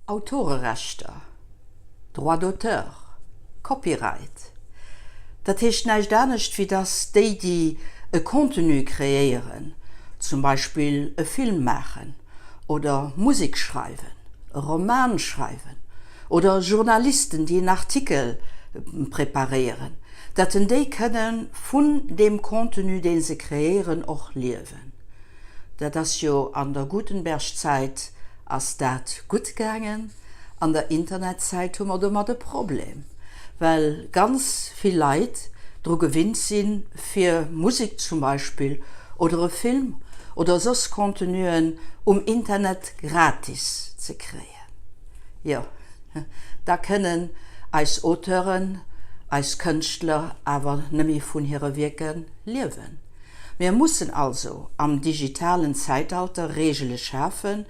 Autorerechter, Droits d'auteur, Copyright, dat heescht näischt anescht wéi dass déi, déi e Contenu kreéieren, zum Beispill e Film maachen oder Musek schreiwen, e Roman schreiwen oder Journalisten, déi en Artikel preparéieren, dat en déi kënne vun deem Contenu, dee se kreéieren, och liewen. Dat ass jo an der Gutenberg-Zäit ass dat gutt gaangen, an der Internetzäit hu mer domat e Problem, well ganz vill Leit dru gewinnt sinn, fir Musek zum Beispill oder e Film oder soss Contenuen um Internet gratis ze kréien. Jo, da kënnen eis Auteuren, eis Kënschtler awer nëmme vun hire Wierke liewen. Mir mussen also am digitalen Zäitalter Reegele schafen,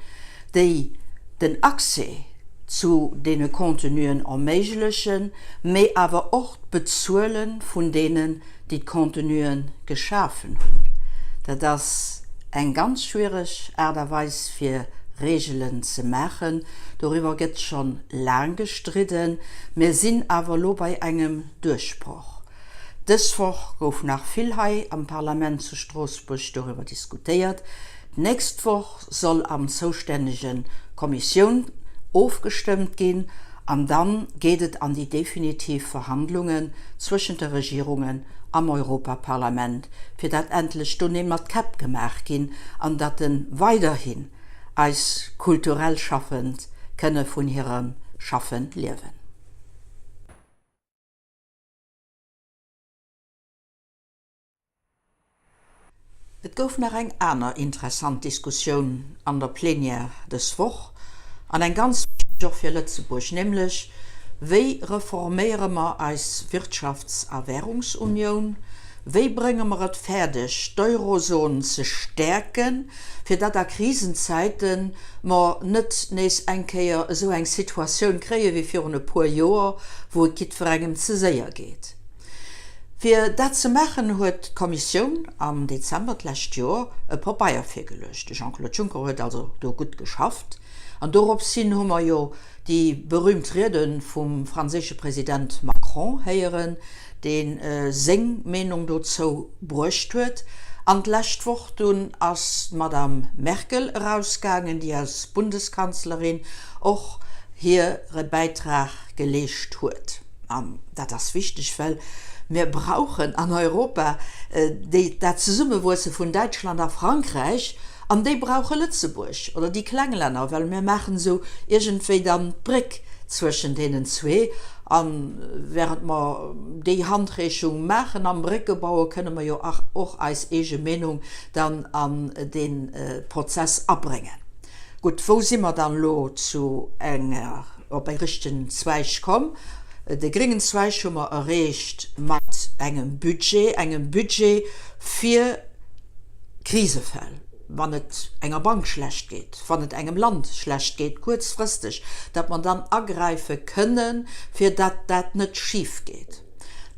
déi den Accès zu deene Contenuen erméiglechen, mee awer och d'Bezuele vun deenen, déi d'Contenue geschafen hunn. Dat ass eng ganz schwiereg Aart a Weis, fir Reegelen ze maachen. Doriwwer gëtt scho laang gestridden. Mir sinn awer elo bei engem Duerchbroch. Dës Woch gouf nach vill hei am Parlament zu Stroossbuerg doriwwer diskutéiert. D'nächst Woch soll am zoustännege Kommissioun ofgestëmmt ginn an dann geet et an déi definitiv Verhandlungen zwëschent de Regierungen am Europaparlament, fir dat endlech do Neel mat Käpp gemaach ginn an datt en weiderhin eis kulturell Schaffend kënne vun hirem Schaffe liewen. Et gouf nach eng aner interessant Diskussioun an der Plenière dës Woch, an eng ganz wichteg och fir Lëtzebuerg, nämlech, Wéi reforméiere mer eis Wirtschafts a Währungsunioun? Wéi brénge mer et fäerdeg, d'Eurozon ze stäerken, fir datt a Krisenzäite mer net nees eng Kéier esou eng Situatioun kréie wéi virun e puer Joer, wou et jiddwerengem ze séier geet? Fir dat ze maachen, huet d'Kommissioun am Dezember d'lescht Joer e Pabeier virgeluecht. De Jean-Claude Juncker huet also do gutt geschafft. An dorops hin hu mer jo déi berühmt Riede vum franséische President Macron héieren, dee seng Meenung dozou bruecht huet. An d'lescht Woch dunn ass d'Madame Merkel erausgaangen, déi als Bundeskanzlerin och hire Bäitrag geleescht huet. An dat ass wichteg, well mir brauchen an Europa déi, dat Zesummewuesse vun Däitschland a Frankräich, an déi brauche Lëtzebuerg oder déi kleng Länner, well mir maachen esou iergendwéi dann d'Bréck zwëschen deenen zwee. A während mer déi Handreechung maachen am Bréckebaue kënne mer jo och eis eege Meenung dann an dee Prozess abréngen. Gutt, wou si mer dann elo zu enger, op e richtegen Zweig komm? De gréngen Zweig hu mer erreecht mat engem Budget, engem Budget fir Krisefäll, wann et enger Bank schlecht geet, wann et engem Land schlecht geet, kuerzfristeg, datt mer dann agräife kënnen, fir datt dat net schif geet.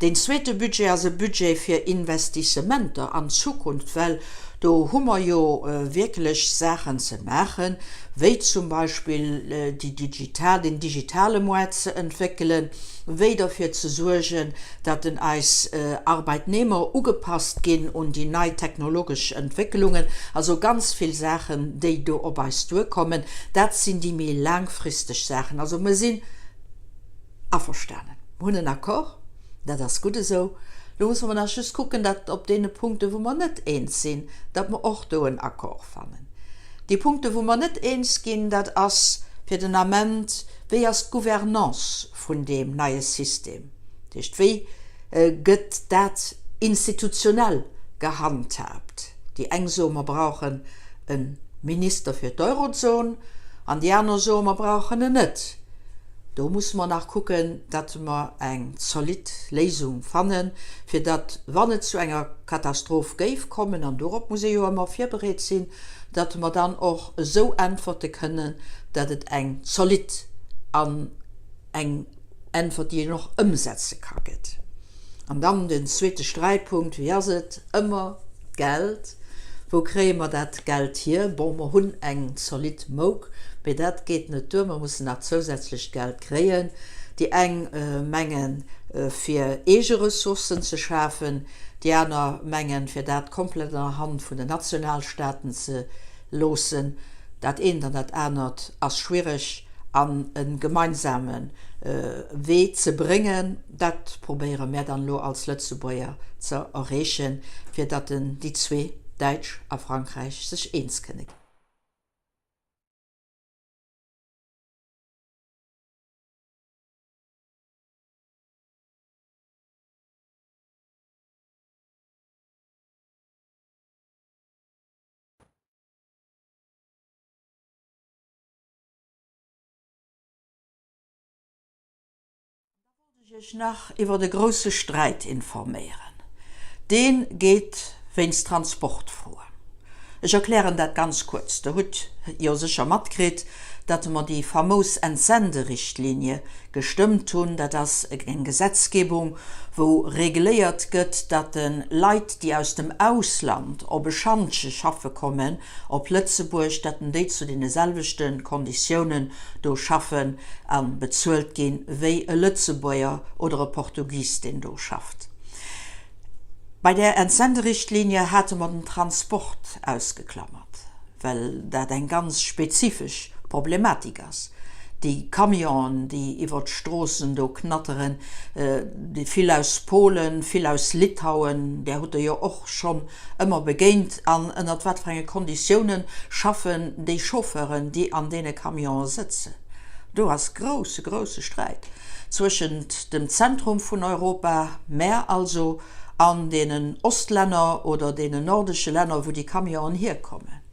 Deen zweete Budget ass e Budget fir Investissementer an d'Zukunft, well do hu mer jo wierklech Saachen ze maachen, wéi zum Beispill déi digital, den digitale Moart ze entwéckelen, wéi derfir ze suergen, datt en eis Arbeitnehmer ugepasst ginn un déi nei technologesch Entwécklungen. Also ganz vill Saachen, déi do op eis duerkommen. Dat sinn déi méi laangfristeg Saachen. Also mer sinn. Averstanen. Mer hunn en Accord, dat ass gutt esou. Elo musse mer nach just kucken, datt op deene Punkten, wou mer net eens sinn, datt mer och do en Accord fannen. Déi Punkten, wou mer net eens ginn, dat ass fir den Ament, Wéi ass d'Gouvernance vun deem neie System? Dat heescht, wéi gëtt dat institutionell gehandhaabt? Déi eng soen, mer brauchen e Minister fir d'Eurozon, an déi aner soen, mer brauchen en net. Do musse mer nach kucken, datt mer eng zolidd Léisung fannen, fir datt, wann et zu enger Katastroph géif kommen, an dorop muss ee jo ëmmer virbereet sinn, datt mer dann och esou äntwerte kënnen, datt et eng zolidd an eng Äntwert, déi een och ëmsetze ka gëtt. An dann den zweete Sträitpunkt, wéi ass et ëmmer, d'Geld. Wou kréie mer dat Geld hier? Bon, mer hunn eng zolidd Mouk, mee dat geet net duer, mer mussen nach zousätzlecht Geld kréien. Déi eng mengen, fir eege Ressourcen ze schafen, déi aner mengen, fir dat komplett an der Hand vun den Nationalstaaten ze loossen. Dat eent an dat anert ass schwiereg an e gemeinsame Wee ze bréngen. Dat probéiere mär dann elo als Lëtzebuerger ze erreechen, fir datt déi zwee, Däitsch a Frankräich, sech eens kënne ginn. An da wollt ech Iech nach iwwert e grousse Sträit informéieren. Dee geet wéinst Transportfroen. Ech erklären dat ganz kuerz. Der hutt jo sécher matkritt, datt mer déi famous Entsenderichtlinie gestëmmt hunn. Dat ass eng Gesetzgebung, wou regléiert gëtt, datt de Leit, déi aus dem Ausland op e Schantje schaffe kommen op Lëtzebuerg, datt déi zu deene selwechte Konditiounen do schaffen a bezuelt ginn, wéi e Lëtzebuerger oder e Portugis, deen do schafft. Bei där Entsenderichtlinie hate mer den Transport ausgeklammert, well dat eng ganz spezifesch Problematik ass. Déi Camionen, déi iwwert d'Stroossen do knatteren, déi vill aus Polen, vill aus Litauen, där hutt Der jo och schonn ëmmer begéint. An ënnert wat fir enge Konditiounen schaffen déi Chauffeuren, déi an deene Camionen sëtzen? Do ass grousse, grousse Sträit zwëschent dem Zentrum vun Europa, mär also, an deenen Ostlänner oder deenen nordesche Länner, wou déi Camionen hierkommen.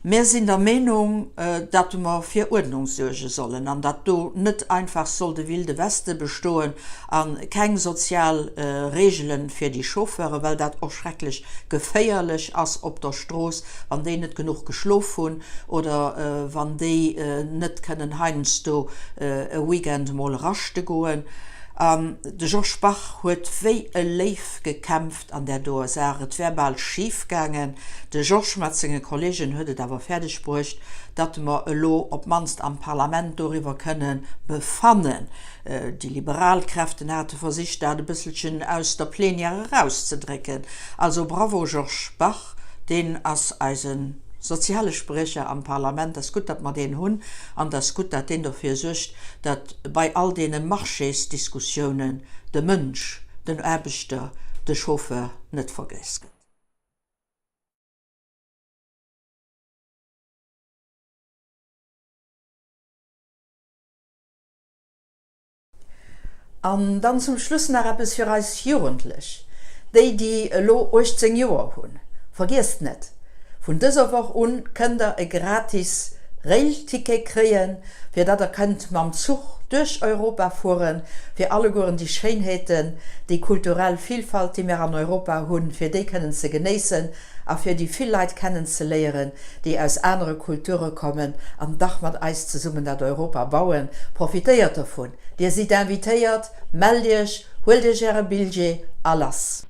Mär sinn der Meenung, datt mer fir Uerdnung suerge sollen an datt do net einfach soll de Wilde Weste bestoen a keng sozial Regele fir déi Chauffeuren, well dat och schrecklech geféierlech ass op der Strooss, wann déi net genuch geschlof hunn oder wann déi net kënnen heiansdo e Weekend emol raschte goen. An de Georges Bach huet wéi e Léiw gekämpft an där doer Saach. Et wär bal schif gaangen. De Georges mat senge Kollegen huet et awer fäerdeg bruecht, datt mer elo op d'mannst am Parlament doriwwer kënne befannen. Déi liberal Kräften hate versicht, dat e bësselchen aus der Plenière erauszedrécken. Also bravo Georges Bach, deen ass eise soziale Spriecher am Parlament. Ass gutt, datt mer deen hunn an et ass gutt, datt deen dofir suergt, datt bei all deene Marchésdiskussiounen de Mënsch, den Aarbechter, de Chauffeur net vergéss gëtt. An dann zum Schluss nach eppes fir eis Jugendlech, déi déi elo 18 Joer hunn. Vergiesst net, vun dëser Woch un kënnt der e gratis Railticket kréien, fir datt der kënnt mam Zuch duerch Europa fueren, fir allegueren déi Schéinheeten, déi kulturell Vielfalt, déi mir an Europa hunn, fir déi kënnen ze genéissen a fir déi vill Leit kennen ze léieren, déi aus anere Kulture kommen an dach mat eis zesummen dat Europa bauen. Profitéiert dovun! Dir sidd invitéiert, mellt iech, huelt iech äre Billjee a lass!